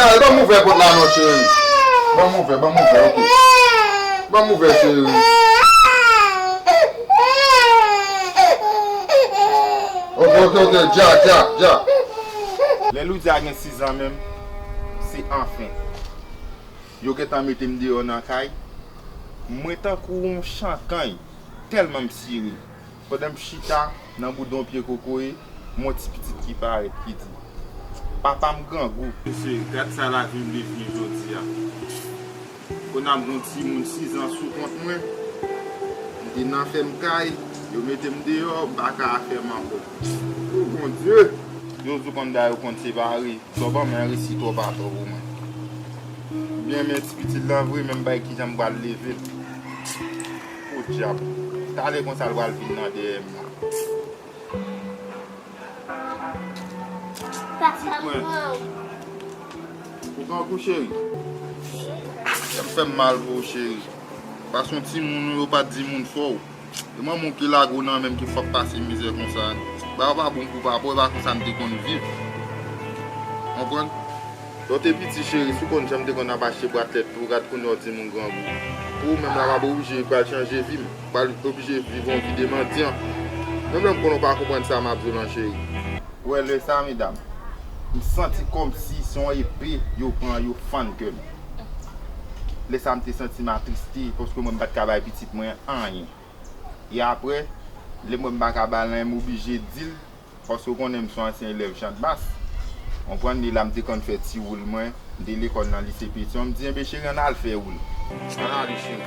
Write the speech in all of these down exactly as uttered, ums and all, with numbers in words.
Ay, ban m ouvè pòt la non, cheri. Ban m ouvè, ban m ouvè, oke. Ban m ouvè, cheri. Oke, oke, oke, dja, dja, dja. Lè Loudia gen sizan menm, se anfen. Yo gentan mete m deyò nan kay. Mwen tankou yon chankanny, tèlman m sere. Pandan m chita nan boudon pye kokoye, m wè yon ti pitit ki parèt, ki di, "Papa m grangou." Mesye, gad sa lavi m devni jodi a. Kounye a m gen yon timoun sizan sou kont mwen. M te nan fèm kay, yo mete m deyò, m pa ka afè m ankò. O Bondye! Yo di w konn da yo konn separe. Sa w ban mwen an resi twòp atò pou mwen. Byen men ti pitit lan vre, men m bay kijan m pral leve l. Podyab. Talè konsa l pral vin nan dèyè m nan. Pitit mwen. Ou grangou cheri? Kè m fè m mal pou ou cheri. Paske yon timoun ou yo pa t di moun fò w. E manman w ki lage w nan men m ki fè w pase mizè konsa. Bagay pa bon pou papa w, e pa konsa n te konn viv. Konprann? Lè w te piti cheri, si w konn jan m te konn ap achte braslèt pou w, gad kounye a w timoun grangou. Pou ou menm la, w ap oblije pral chanje vi m, pral oblije viv yon vi de mandyan. Menm lè m konnen w pa konprann sa m ap di w lan cheri. Ou wè lè sa medam, m santi kòmsi se yon epe yo pran yo fann kè m. Lè sa m te santi m atriste paske mwen m pa t ka bay pitit mwen anyen. E apre, lè m wè m pa ka ba l anyen, m oblije di l, paske w konnen m se yon ansyen elèv Chantmas. Konprann, e la m te konn fè ti woul mwen, m te lekòl nan lise Petion, m di, "Enben cheri, ann al fè woul." Ann ale, cheri.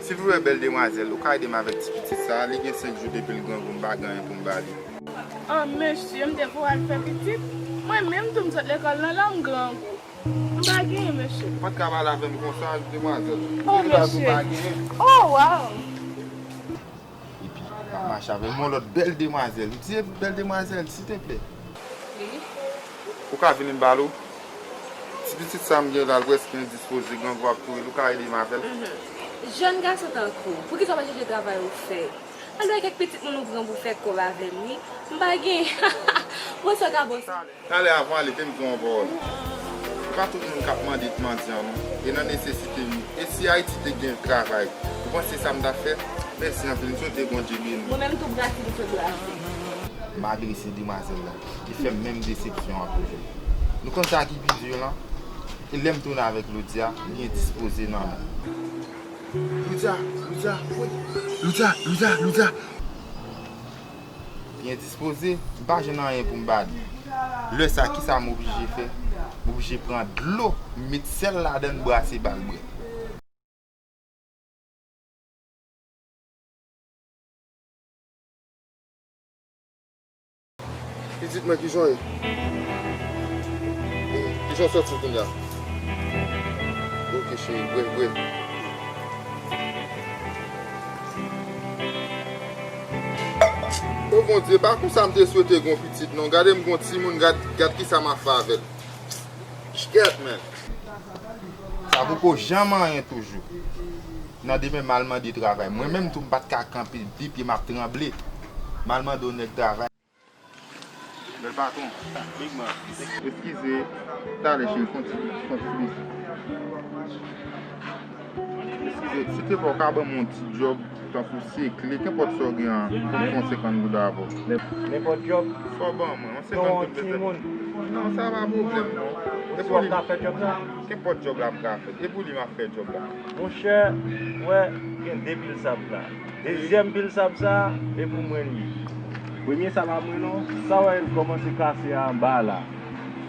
Silvouplè, bèl demwazèl, ou ka ede m avèk ti pitit sa a? Li gen senk jou depi l grangou, m pa gen anyen pou m ba li. An, mesye, m te voye al fè pitit. Mwen menm tou, m sot lekòl nan la, m grangou. M pa genyen, mesye. Ou pa t ka pale avè m konsa, demwazèl. Oh, mesye. Ou pa genyen. Oh, wow. Epi, l ap mache avè m, yon lòt bèl demwazèl. M di, "Bèl demwazèl, silteplè." Wi. Ou ka vini m pale w? Ti pitit sa m gen la, l prèske endispoze, grangou ap touye l, ou ka ede m avè l? Mhm. Jèn gason tankou w, poukisa w pa chèche travay ou fè? Al wè kèk pitit moun ou pran pou fè kòb avè m, wi. M pa gen. Bon, sa ka bon sa. Talè avan ale, te m di w yon pawòl. Se pa tout moun k ap mande t mandyan non. E nan nesesite nou. E si Ayiti te gen travay, ou panse sa m t ap fè? Mèsi anpil, m swete Bondye beni w. Mwen menm tou, bravo, m swete w ase. M adrese demwazèl la. Li fè m menm desepsyon an toujou. Nou konn sa ki pi di lan? E lè m tounen avèk Loudia, li endispoze nan men m. Loudia, Loudia, wi. Loudia, Loudia, Loudia. Li endispoze, m pa jwenn anyen pou m ba li. Lè sa, kisa m oblije fè? M oblije pran dlo, m met sèl ladan l, m brase ba l bwè. Pitit mwen, kijan w ye? Kijan w santi w kounye a? Oke, cheri, bwè, bwè. O Bondye, pa konsa m te swete gon pitit non. Gade m gon timoun, gad, gad kisa m ap fè avè l. Shit, man. Sa poko janm anyen toujou. Nan demen m al mande travay. Mwen menm tou m pa t ka kanpe, de pye m ap tranble. M al mande yon nèg travay. Bèl patwon. Big man. Eskize, talè cheri, fon ti, fon ti plis. Eskize, silteplè, w ka ban m yon ti djòb, tankou sekle, kenpòt sa w gen an, pou m fè yon senkant goud avè w. Nenpòt djòb? Sa w ban mwen, yon senkant goud m bezwen. Non, sa pa pwoblèm, non. E pou li, kenpòt djòb la m ka fè. E pou li m ap fè djòb la. Monchè, ou wè, gen de pil sab la. Dezyèm pil sab sa, e pou mwen li ye. Premye sa pa mwen non, sa w wè l kòmanse kase a anba la.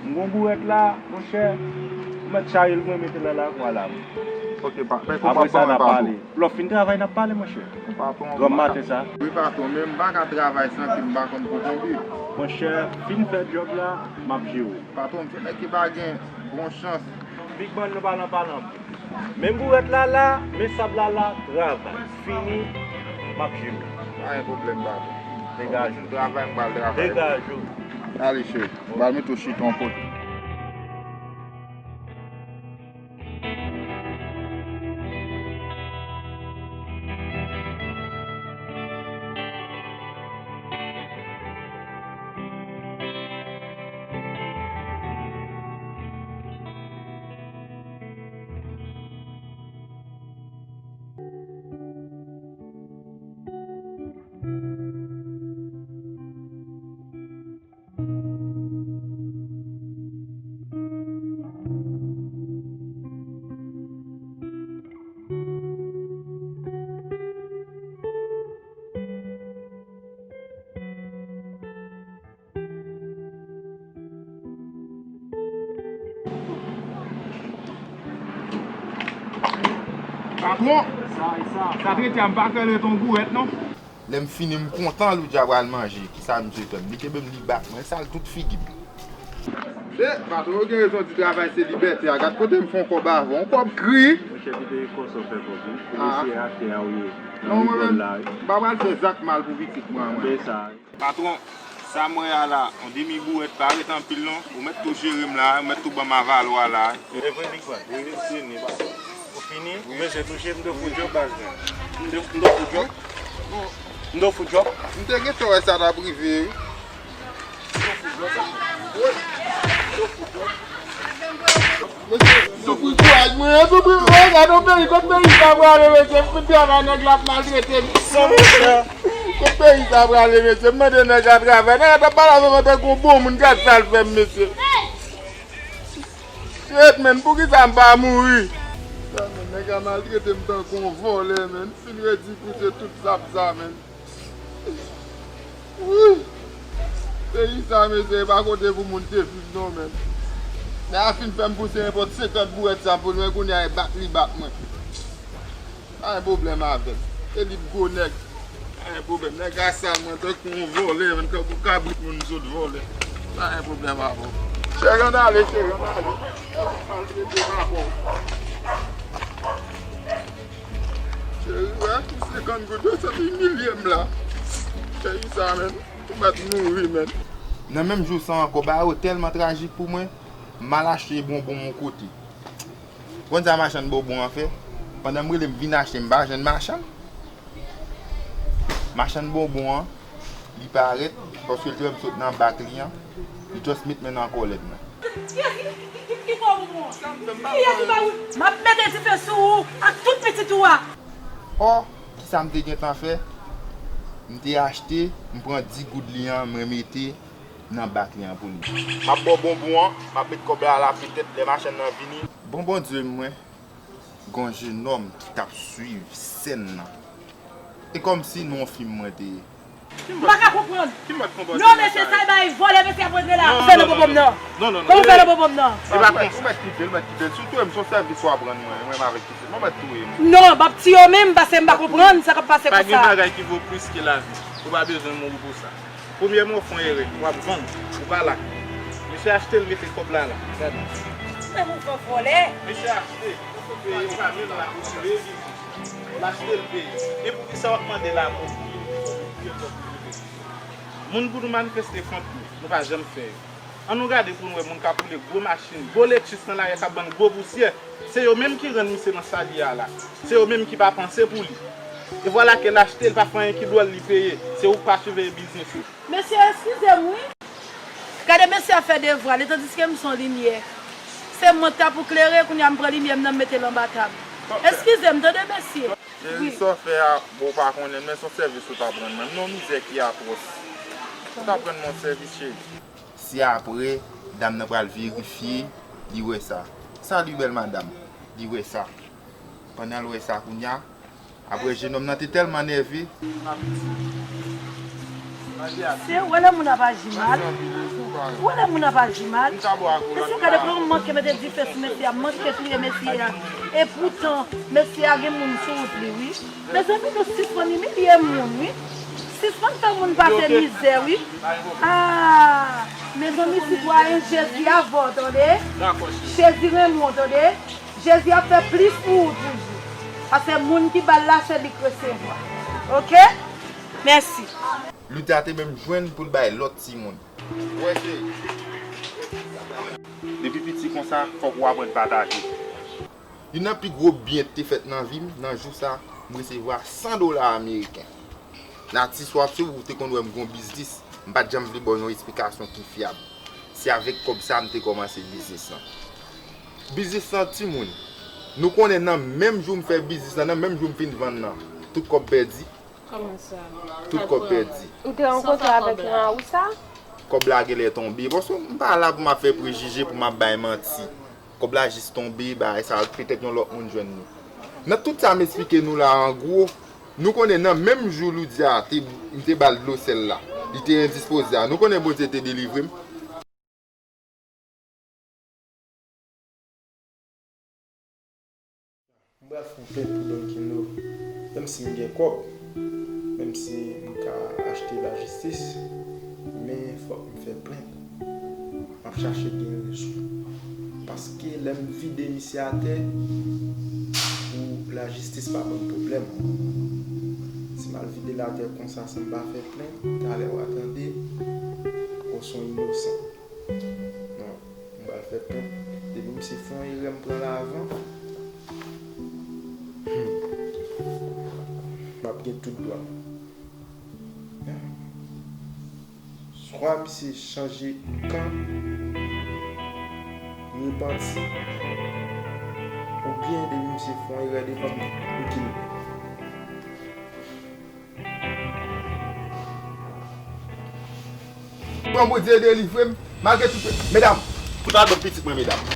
M gon bourèt la, monchè, m mèt chaje l mwen mete l nan lakwa la. Ok, pa, men apre sa n ap pale. Lè w fin travay, n ap pale, monchè. Granm maten sa. Wi, patwon, men m pa ka travay san ke m pa konn kote m ye. Monchè, fin fè djòb la, m ap jere w. Patwon, m se nèg ki pa gen bon chans. Big man, nou pa nan pale anpil. Men bourèt la la, men sab la la, travay. Fini. M ap jere. Pa gen pwoblèm, papa. Degaje w. Travay, m pral travay. Degaje w. Ale, cheri. M pral mete w chita yon kote. Patwon! Sa, sa, sa trete a, m pa kwè l ret yon gourèt, non. Lè m fini, m kontan, Loudja pral manje. Kisa misye fè m? Li kenbe m, li bat mwen, sal tout figi m. E, patwon, ou gen rezon di travay se libète a. Gad kote m fè yon kòb avè w, yon kòb gri. Monchè, kite konsa w fè kòb, wi. Pou mesye atè a ou ye. Non, mwen menm, m pa pral fè zak mal pou pitit mwen, mwen. Men sa. Patwon, sa m wè a la, yon demi gourèt pa ret anpil non. Ou mèt tou jere m la, ou mèt tou ban m avalo a la. E vre, Big Man. Wi, wi, m fini, patwon. Ou fini? Ou bezwen touche m de fout djòb, baz mwen. M de, m de fout djòb. M de fout djòb. M te gentan wè sa t ap rive, wi. Mesye, soufri kouraj mwen, soufri, oh, gade yon peyi, kot peyi sa prale, mesye, m fin travay, nèg la ap maltrete m. Kot peyi sa prale, mesye, m mande nèg la travay, nèg la t ap pale avè mwen tankou yon bon moun, gad sa l fè m, mesye. Shit, man, poukisa m pa mouri? Sa, man, nèg la maltrete m tankou yon vòlè, man, m fin redi pouse tout zam sa, man. Wouy! Peyi sa, mesye, e pa kote pou moun te viv non, menm. Nèg la fin fè m pouse nenpòt senkant bourèt sa pou mwen, kounye a e bat li bat mwen. Pa gen pwoblèm avè l. E li gwo nèg. Pa gen pwoblèm. Nèg la sal mwen tankou yon vòlè, menm tankou kabrit moun m sot vòlè. Pa gen pwoblèm avè w. Cheri, ann ale, cheri, ann ale. Maltrete papa w. Cheri, wè, pou senkant goud yo, sa te imilye m la. Cheri sa, menm, ou mèt mouri, menm. Nan menm jou sa ankò, bagay yo tèlman trajik pou mwen, m al achte bonbon yon kote. Konn sa machann bonbon an fè? Pandan m rele m vin achte, m pa jwenn machann. Machann bonbon an, li parèt, paske l te wè m sot nan bak li an, li just met men nan kòlèt mwen. Kiyès ki, ki, ki, ki ba w bonbon an? Kiyès ki ba w? M ap mete dife sou ou ak tout pitit ou a. Ò, kisa m te gentan fè? M te achte, m pran dis goud li an, mwen mete nan bak li an pou li. M ap ba w bonbon an, m ap met kòb la la petèt lè machann nan vini. Bon Bondye mwen, gon jenòm ki t ap swiv sèn nan. E kòmsi nan yon fim mwen te ye. M pa ka konprann. Non, mesye, sa e bagay vòlè, mesye ap regle la. Ou fè nan bonbon m nan. Non, non, non. Kòman ou fè nan bonbon m nan? Ou mèt kite l, ou mèt kite l. Si w touye m, se yon sèvis w ap rann mwen, mwen menm avèk pitit mwen, ou mèt touye m. Non, m ap tiye w menm, paske m pa konprann sa k ap pase konsa. Pa gen bagay ki vo plis ke lavi. Ou pa bezwen mouri pou sa. Premyèman, w fè yon erè, w ap vann, ou pa la. Mesye achte l, mete kòb la la. Gade. Ou menm ou fè vòlè. Mesye achte, peye, ou pa menm la pou touye li. L achte l peye. E poukisa w ap mande l amò pou li? Moun pou nou manifeste kont li, nou pa janm fè yo. Ann nou gade pou n wè moun k ap woule gwo machin, gwo Lexus nan lari a k ap vann gwo pousyè. Se yo menm ki rann misye nan sa li ye a la. Se yo menm ki pa panse pou li. E vwala ke l achte, l pa fè anyen ki dwòl, li peye. Se ou k pa siveye biznis ou. Mesye, eskize m wi. Gade mesye ap fè devwa li, tandiske m se yon limyè. Se mwen k ta pou klere, kounye a m pran limyè m nan m mete l anba tab. Eskize m, tande mesye. Cheri, sa w fè a, bon, w pa konnen, men se yon sèvis ou t ap rann mwen. M nan yon mizè ki atwòs. Ou t ap rann mwen yon sèvis, cheri. Se apre, dam nan pral verifye, li wè sa. Salut, belle madame. Li wè sa. Pandan l wè sa, kounye a, apre, jenòm nan te tèlman nève. Se, ou wè lè moun ap aji mal. Ou wè lè moun ap aji mal. Mesye, gade kòman m manke mete dife sou mesye a, m manke touye mesye a. Epoutan, mesye a gen moun sou wout li, wi. Mezanmi, nou sispann imilye moun, wi. Sispann fè moun pase mizè, wi. Ah, mezanmi, sitwayen, Jezi avè w, tande? Jezi renmen w, tande? Jezi ap fè plis pou ou toujou. Paske moun ki ba l la, se li k resevwa. Ok? Mèsi. Ludia te menm jwenn pou l bay lòt timoun. Wè cheri. Depi piti konsa, fòk ou aprann pataje. Youn nan pi gwo byen te fèt nan vi m, nan jou sa, m resevwa san dola ameriken. Nati, si w ap swiv, ou te konn wè m gon biznis. M pa t janm vle ba w yon esplikasyon ki fyab. Se avèk kòb sa a m te kòmanse biznis lan. Biznis lan, timoun. Nou konnen nan menm jou m fè biznis lan, nan menm jou m fin vann nan, tout kòb pèdi. Kòman sa? Tout kòb pèdi. Ou te rankontre avèk jan a ou sa? Kòb la genlè tonbe. Paske m pa la pou m ap fè prejije, pou m ap bay manti. Kòb la jis tonbe, bagay sa, petèt yon lòt moun jwenn li. Nan tout sa m esplike nou la, an gwo, nou konnen nan menm jou Ludia te, m te ba l dlo sèl la, li te endispoze a. Nou konnen Bondye te delivre m. M pral fè yon plent pou Don Kino. Menm si m gen kòb, menm si m ka achte lajistis, men fòk m fè plent. M ap chache gen rezon. Paske lè m vide misye atè, pou lajistis pa ban m pwoblèm. Si m al vide l atè konsa san m pa fè plent, talè w a tande, w se yon inosan. Non, m pral fè plent. Depi misye fè yon erè m pran l avan, hmm, m ap gen tout dwa m. Swa misye chanje kan, repanti, oubyen depi misye fè yon erè devan m, m kite l. Bon, Bondye delivre m, malgre tout. Medam, fout al bòt pitit mwen, medam.